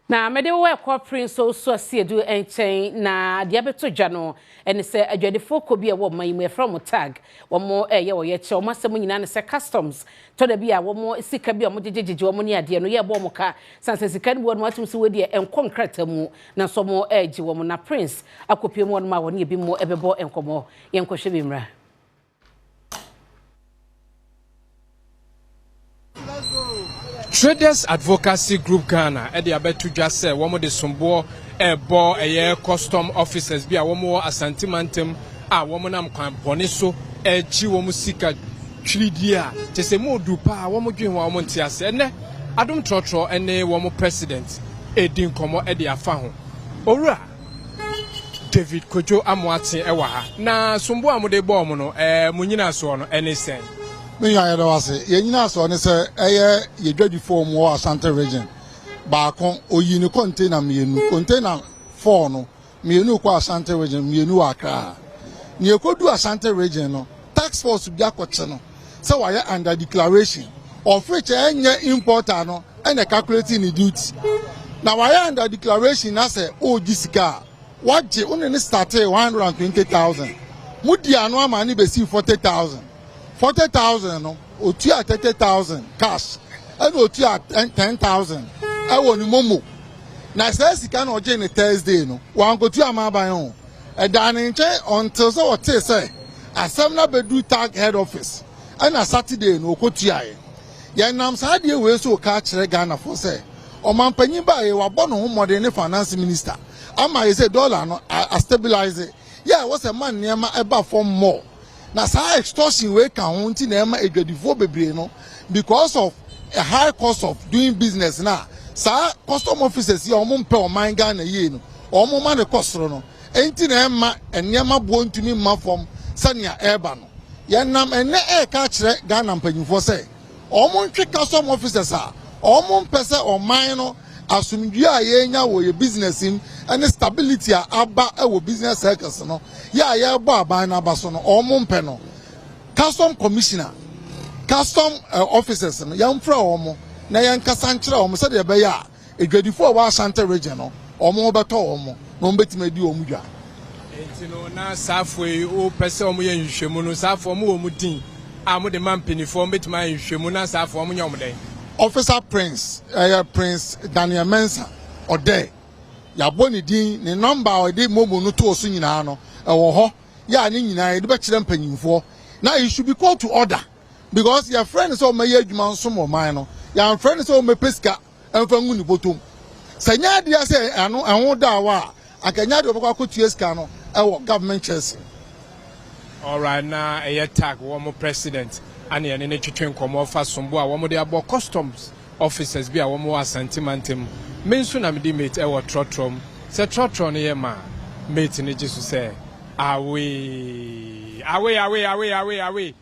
Na mede wo ɛkɔ Prince Owusu Asiedu nkyɛn, na deɛ abɛtɔ dwa no ɛne sɛ adwadifoɔ kɔ bi a ɛwɔ ɔman yi mu, yɛfrɛ wɔn tag, wɔn ɛyɛ ɔyɛkyɛ. Wɔn asɛm nyinaa ne sɛ customs tɔ da bi a wɔn sika bi a wɔn gyegyegyegye wɔn ne adeɛ no yɛbɔ wɔn ka san sɛ sika no bi wɔ no atum sɛ wɔdeɛ ɛnkɔ nkrataa mu na nso wɔn ɛregye wɔn. Na Prince akɔpie mu wɔn a wɔne ebi mu ɛbɛbɔ nkɔmɔ. Yɛnkɔhwɛ bi mmra. Traders Advocacy Group Ghana de abɛto dwa sɛ wɔde somboɔ rebɔ ɛyɛ custom officers bi a wɔwɔ Asante mantam a wɔnam kwan bɔne so regye wɔn sika twiridie a kyɛ sɛ mu odu paa, wɔdwen ho a wɔnte ase. Ɛnnɛ Adom Trɔtrɔ ne wɔn president redi nkɔmmɔ de afa ho. Owura David Kojo Amoatse wɔ ha. Na somboɔ a mode bɔɔ mo no, mo nyinasoɔ no ne sɛn? Me nua, yɛda wo ase. Yɛn nyinasoɔ ne sɛ ɛyɛ yɛ dwadifoɔ mu wɔ Ashanti Region baako, ɔyii ne container mmienu, container four no, mmienu kɔ Ashanti Region, mmienu wɔ Accra ha. Nea ɛkɔdu Ashanti Region no, task force bi akɔkye no sɛ wayɛ under declaration, of which ɛnyɛ importer no ɛna calculate ne duty. Na wayɛ under declaration na sɛ ɔregye sika a, wagye wo ne ne startee 120,000, mo di ano ama ne bɛsii 40,000. 40,000 no, otua 30,000 cash ɛna otua 10,000 ɛwɔ ne momo. Na saa sika na ɔgye ne Thursday no, wankotua ama aban o, ɛdaa ne nkyɛn until sɛ ɔtee sɛ asɛm no abɛduru tag head office, ɛna Saturday no ɔkɔtuaeɛ. Yɛnam saa adeɛ wei so ka kyerɛ Ghanafoɔ sɛ ɔmanpanyin baa yɛ wabɔ ne ho mmɔden ne finance minister ama yɛ sɛ dollar no a stabilize yɛ a ɛwɔ sɛ ma nneɛma ɛba fam more. Na saa extortion wei ka ho nti na ɛma adwadifoɔ bebree no, because of a high cost of doing business, na saa custom officers yi a wɔn mpɛ ɔman Ghana yie no, wɔn ma ne kɔ soro no, nti na ɛma nneɛma boɔ ntumi mma fam sɛnea ɛreba no. Yɛnam ɛnɛ ɛreka akyerɛ Ghana mpanyinfoɔ sɛ wɔn ntwe custom officers a wɔn mpɛ sɛ ɔman no asomdwie a yɛnya wɔ yɛ business mu ne stability a aba wɔ business circles no yɛ a yɛrebɔ aban no aba so no, wɔn mpɛ no. Custom commissioner, custom officers no, yɛmfrɛ wɔn na yɛnkasa nkyerɛ wɔn sɛdeɛ ɛbɛyɛ a adwadifoɔ a wɔwɔ Ashanti Region no, wɔn ho bɛtɔ wɔn na wɔn bɛtumi adi wɔn dwa. Nti no na saafoɔ yi wopɛ sɛ wɔn yɛ nhwehwɛmu no, saafoɔ wɔn wɔ wɔn din a wɔde ma mpanimfoɔ, wɔn bɛtumi ayɛ nhwehwɛmu na saafoɔ wɔn nyɛ wɔn dɛn? Officer Prince, ɛyɛ Prince Daniel Mensah Ɔdɛ, yɛabɔ ne din, ne number a ɔde momo no too so nyinaa no ɛwɔ hɔ, yɛ a ne nyinaa yɛde bɛkyerɛ mpanyinfoɔ na it should be called to order, because yɛfrɛ no sɛ ɔmɛyɛ adwuma nsom ɔman no, yɛamfrɛ no sɛ ɔmɛpɛ sika ɛmfa ngu ne bɔtɔm. Sɛ nyɛ adeɛ sɛ ɛno ɛho da hɔ a, anka nyɛ adeɛ ɔbɛkɔ akɔtua sika no ɛwɔ government chest. Alright, na ɛyɛ tag wɔn president ane ɛne ne twetwe nkɔmmɔ fa sombo a wɔn de abɔ customs officers bi a wɔn wɔ Asante mantam. Me nso na mede mate ɛwɔ trɔtrɔ mu sɛ trɔtrɔ no yɛ ma mate no gye so sɛ awe awe awe awe awe awe.